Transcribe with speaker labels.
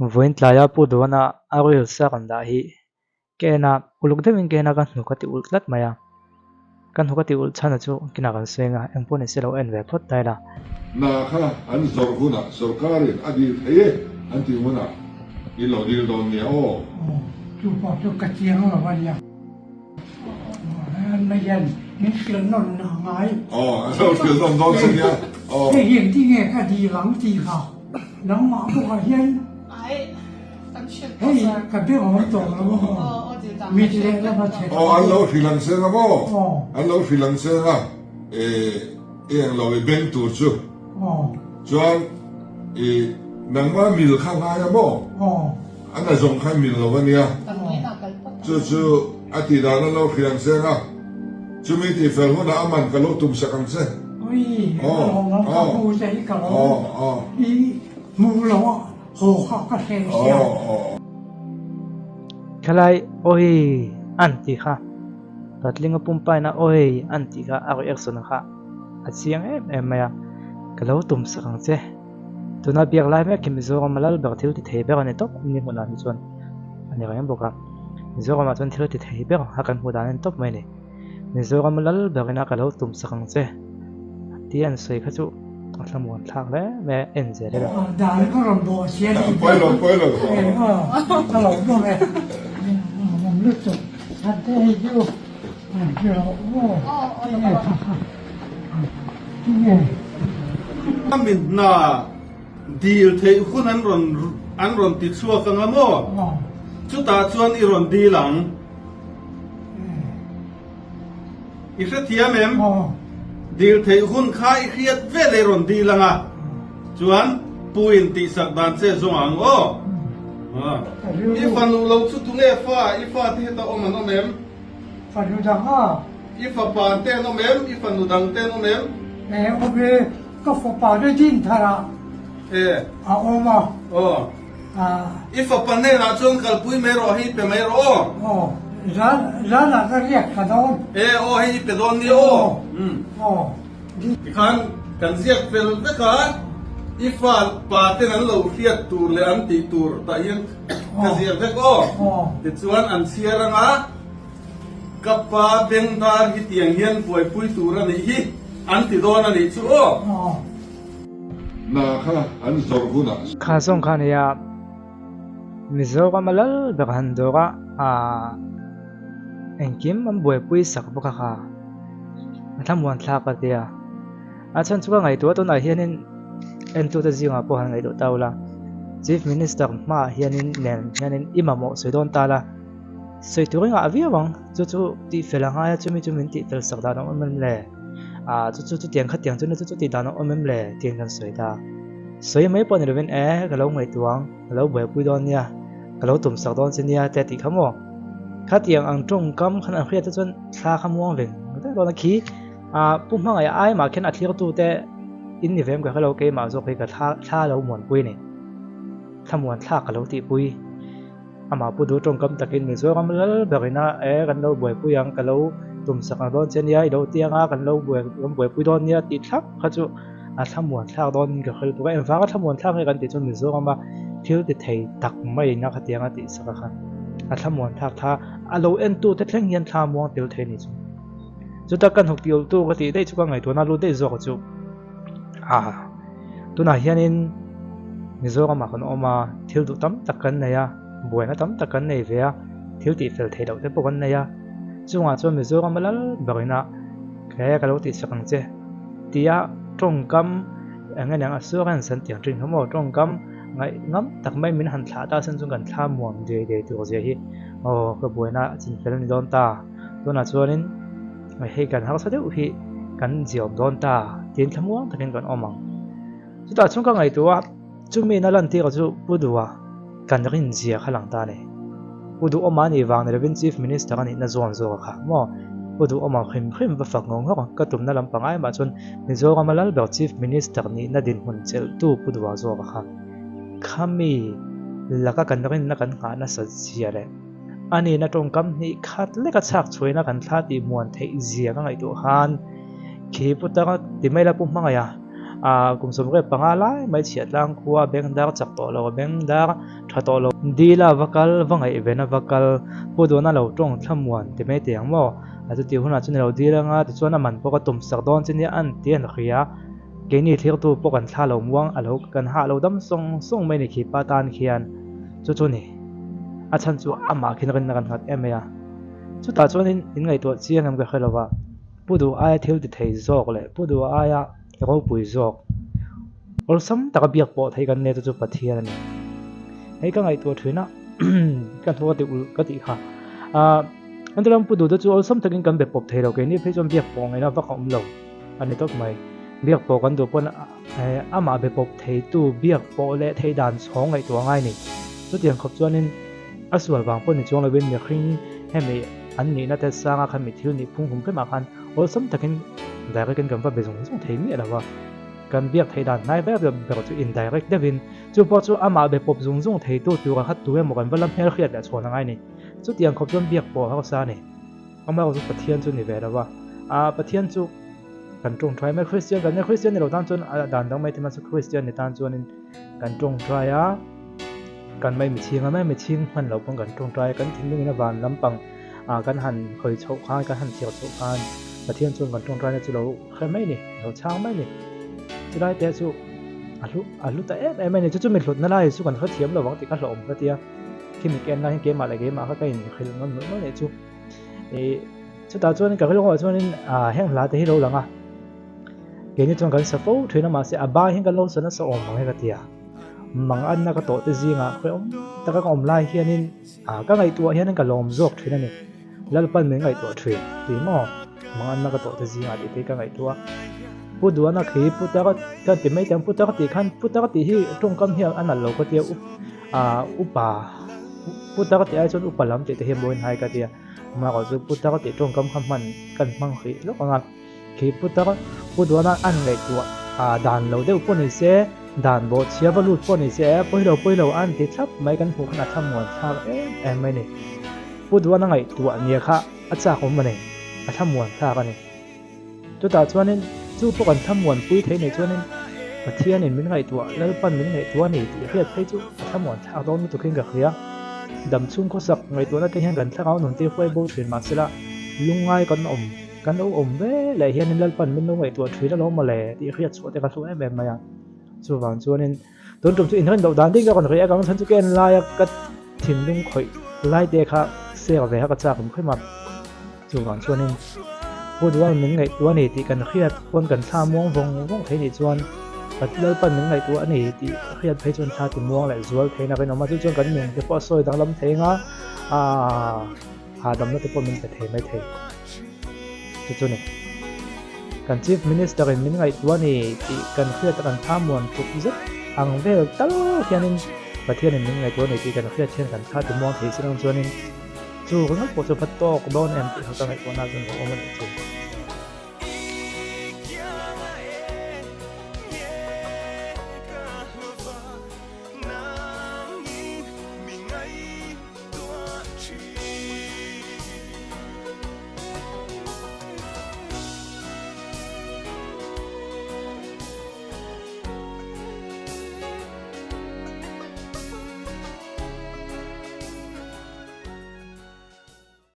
Speaker 1: Vawiin tlaia Pu Duhana a reels a rawn dah hi ka en a, uluk deuhin ka en a, ka hnuk a ti ulh tlat mai a. Ka hnuk a ti ulh chhan a chu kinah kan sawi anga, engpawh ni se lo en ve phawt ta ila.
Speaker 2: Hna kha an zawrh hunah sorkarin a dil thei e an tih hunah in lo dil dawn nia aw.
Speaker 3: Aw, chu pawh chu ka chiang lo a nia. An mai hian min hrilh nawn a ngai.
Speaker 2: Aw, an lo hrilh nawn dawn che nia. Aw.
Speaker 3: Hei hi engtin nge ka dil ang tih kha nangmah bawkah hian hei ka be awm tawh lo a maw? Mit leh lama chhe
Speaker 2: Aw, an lo hrilh ang che nga maw? An lo hrilh ang che nga e eng lo i beng tur chu. Chuan i nangmah mil kha ngai a maw? A na zawng kha mil lo a nia. Chu chu a tih dan an lo hriang che anga, chumi tih fel hunah a man ka lo tum sak ang che.
Speaker 3: Ui, a lawm ang ka hmu che hi ka lo i hmu lo a, haw kha ka hreh sia.
Speaker 1: Khalai awi an tih kha, Patlinga pumpaina awi an tih kha a reaction kha a chiang em em mai a, ka lo tum sak ang che. Tuna biak lai mek hi Mizoram a lal ber thil ti thei ber a ni tawp ni hmunah hi chuan a ni reng bawk a. Mizoramah chuan thil ti thei ber a kan hmuh dan a ni tawp mai a ni. Mizoram a lal berin a ka lo tum sak ang che tih an sawi kha chu a thlamuan thlak hle mai a, en zel ila.
Speaker 3: Dan ka rawn bawh si a ni.
Speaker 2: Pawi lo, pawi lo.
Speaker 3: Ka lo bawk e. Awm lutuk. An te hei chu an hre lo aw.
Speaker 4: A mi hna dil theih hun an rawn an rawn ti chhuak anga maw? Chutah chuan i rawn dil ang. I hrethiam em? Dil theih hun kha i hriat veleh i rawn dil anga, chuan pu in tihsak dan che zawng ang aw. I fanu lo chu tunge fa i fate heta awm an awm em?
Speaker 3: Fanu dang a.
Speaker 4: I fapa te an awm em? I fanu dang te an awm em?
Speaker 3: E, awm e. Ka fapa te din thar ah
Speaker 4: E.
Speaker 3: a awm a.
Speaker 4: Aw.
Speaker 3: A.
Speaker 4: I fapa hnenah chuan kalpui mai rawh, hei i pe mai rawh aw.
Speaker 3: Aw. Zan, zanah ka riak thla dawn.
Speaker 4: E, aw, hei i pe dawn nia aw.
Speaker 3: Aw. Aw.
Speaker 4: Tikhan kan ziak fel vek a, i fa pa ten an lo hriat tur leh an tih tur tah hian ka ziak vek aw.
Speaker 3: Aw.
Speaker 4: Tichuan an chhiar anga. Ka pa bengdar hi tiang hian buaipui tur a nih hi an ti dawn a nih chu aw.
Speaker 2: Hna kha an zawrh hunah.
Speaker 1: Kha zawng kha nia Mizoram a lal ber han dawr a aah engkim an buaipui sak bawk a kha a thlamuan thlak a tia a chhan chu ka ngaihtuah tunah hianin entute zingah pawh han ngaihtuah ta ula Chief Minister hmaah hianin nen hianin i mamawh sawi dawn ta la. Sawi tur engah viau ang, chu chu tih fel a ngai a, chumi chu min tih fel sak dan a awm em le? Ah chu chu chutiang khatiang chu chu chu tih dan a awm em le? Tiin kan sawi ta. Sawi mai pawh ni lovin e ka lo ngaihtuah ang, ka lo buaipui dawn nia, ka lo tum sak dawn che nia te tih kha maw? Khatiang ang tawngkam khan an hriat te chuan thla kha muang veng veng dawn a khi. Ah Pu Hmangaih ai mah khian a thlirtu te in ni ve em ka hrelo keimah zawk hi ka thla thla lo muanpui a ni. Thlamuan thlak ka lo tihpui. Amah pu duh tawngkam takin Mizoram lal berin a e kan lo buaipui ang ka lo tum sak ang dawn che nia i lo ti anga kan lo buai kan buaipui dawn nia tih thlap kha chu a thlamuan thlak dawn in ka hre lutuk a engvanga thlamuan thlak nge kan tih chuan Mizorama thil ti thei tak maiin a khatiang a tih sak a kha a thlamuan thlak tha a lo en tu te thleng hian thla muang tel thei a ni chu chuta kan huk tih ulh tu ka tih daih chu ka ngaihtuahna lut daih zawk chu. A tunah hianin Mizoramah kan awm a, thil duh tam tak kan nei a, buaina tam tak kan nei ve a, thil tih fel theih loh te pawh kan nei a, chungah chuan Mizorama lal berina he ka lo tihsak ang che tia tawngkam eng nge niang assurance an tih ang thin kha maw tawngkam ngaih ngam tak mai min han thlah ta sen chuan kan thla muam dei dei tur zia hi aw ka buaina a chinfel a ni dawn ta tunah chuanin. Hei kan harsa deuh hi kan ziawm dawn ta tiin thlamuang takin kan awm ang. Chutah chuan ka ngaihtuah a, chumi na lantir chu Pu Duha kan rinzia kha lang ta a ni. Pu Duhawma anih vang ni lovin Chief Minister a nihna zawn zawk a kha maw? Pu Duhawma hrim hrim va fak ngawr ngawr ka tumna lampang ai mah chuan Mizorama lal ber Chief Minister nihna dinhmun chelhtu Pu Duha zawk a kha. Khami laka kan rinna kan nghah nasat zia leh. A nihna tawngkam hnih khat leka chhak chhuaina kan thla tih muan theih zia ka ngaihtuah khan khi pu tanga ti mai la pu hmangaih a, kum 75 lai mai chhiah tlang khua bengdar chak tawh lo a bengdar Tha tawh lo. Dila va kal, va ngaihven a va kal, Pu Duana lo tawng thlamuan ti mai teh ang maw? A chuti hunah chuan i lo dil anga, tichuan a man pawh ka tum sak dawn che nia an ti an hria. Keini thlirtu pawh kan thla lo muang a lo kan hah lo dam sawng sawng mai ni khi pa tan khian. Chu chu ni. A chhan chu amah khian rinna kan nghat em mai a. Chutah chuan in ngaihtuah chiang em ka hre lo va. Pu Duh aia thil ti thei zawk leh Pu Duh aia ropui zawk. Awlsam taka biak pawh theih kan nia chu chu Pathian a ni. Hei ka ngaihtuah thin a, ka hnu a ti ulh ka tih kha. Ahh Ente lam Pu Duh te chu awlsam takin kan be pawp thei lo, keini phei chuan biak pawh ngaihna vak a awm lo a ni tawp mai. Biak pawh kan duh pawn amah be pawp theitu biak pawh leh theih dan chhawng ngaihtuah a ngai ni. Chutiang khawp chuanin a sual vang pawh ni chuang lovin mihring hemi an nihna te sanga khan mi thil nih phung hum hremah khan awlsam takin direct in kan va be zung zung thei miah lo va. Kan biak theih dan hnai ber ber chu indirect deuhin, chu pawh chu amah be pawp zung zung theitu tura kha tu emaw kan va la hmel hriat leh chhuan a ngai ni. Chutiang khawp chuan biak pawh a harsa a ni. Amaherawhchu chu Pathian chu ni ve lo va, ah Pathian chu kan tawngtai mai, Kristian kan nia, Kristian ni lo tan chuan a dan dang mai thei mahse Kristian ni tan chuanin kan tawngtai a, kan mai michhing a, mai michhing hman loh pawn kan tawngtai a, kan thinlungin a van lampang ah kan han hawi chhoh khan, kan han thlir chhoh khan Pathian chuan kan tawngtaina chu lo hre mai ni, lo chhang mai ni. Chulai te chu a hlu a hlu ta em em a ni. Chu chu mi hlutna lai chu kan hrethiam lo vang tih ka hlauhawm ka tia. Khimi ken lai hian keimah leh keimah kha ka inhrilh nawn mawlh mawlh nih chu. Ih chutah chuan ka rilru ah chuanin ah heng hla te hi lo lang a. Keini chuan kan sa fo thin a mahse a bai hian kan lo sa nasa awm ang e ka tia. Mang anna ka tawh te zingah khawi awm taka ka awm lai hianin ah ka ngaihtuah hianin ka lawm zawk thin a ni. Lalpan min ngaihtuah thin tih maw? Manganna ka tawh te zingah tih te ka ngaihtuah. Pu Duana khi Pu Tara ka ti mai teh ang, Pu Tara tih khan Pu Tara tih hi tawngkam hi a nalh lo ka tia up ah upa Pu Tara tih ai chuan upa lam tih te hi a mawi hnai ka tia. Amaherawh chu Pu Tara tih tawngkam kha hman kan hmang hrih lawk ang a. Khi Pu Tara Pu Duana an ngaihtuah ah dan lo deuh pawh ni se, dan bawhchhia va lut pawh ni se, pawi lo pawi lo an ti thlap mai kan hmuh khan a thlamuan thlak em em mai ni. Pu Duana ngaihtuah nia kha a chak awm a ni, a thlamuan thlak a ni. Chutah chuanin chu pawh kan thlamuan pui thei nei chuanin Pathianin min ngaihtuah, Lalpan min ngaihtuah a ni tih hriat phei chu a thlamuan thlak dawn lutukin ka hria. Damchhung khawsak ngaihtuahna te hian kan thlarau nun te huai bo thin mahsela lungngai kan awm, kan lo awm ve leh hianin Lalpan min lo ngaihtuah thin alawm mawle tih hriat chhuah te ka hlu em em mai a. Chuvang chuanin Tun tum chu inren loh dan ding ka rawn reh a, ka rawn chhan chu ka en lai a, ka thinlung khawih lai te kha share ve kha ka chak awm khawih ma. Chuvang chuanin Pu Dual min ngaihtuah a ni tih kan hriat pawn kan thla muang vawng vawng thei nih chuan Lalpan min ngaihtuah a ni tih hriat phei chuan thla ti muang leh zual theiin a rinawm a, chu chuan kan nun te pawh a sawi danglam thei anga aaa. Hahdamna te pawh min pe thei mai thei. Chu chu ni. Kan Chief Minister in min ngaihtuah a ni tih kan hriat a kan tha muan tluk zet ang vel tal hianin Pathianin min ngaihtuah a ni tih kan hriat hian kan tha timuang thei si lang chuanin chu ringawt pawh chu va tawk dawn em tih kha ka ngaihtuahna chuan ka awm a nih chu.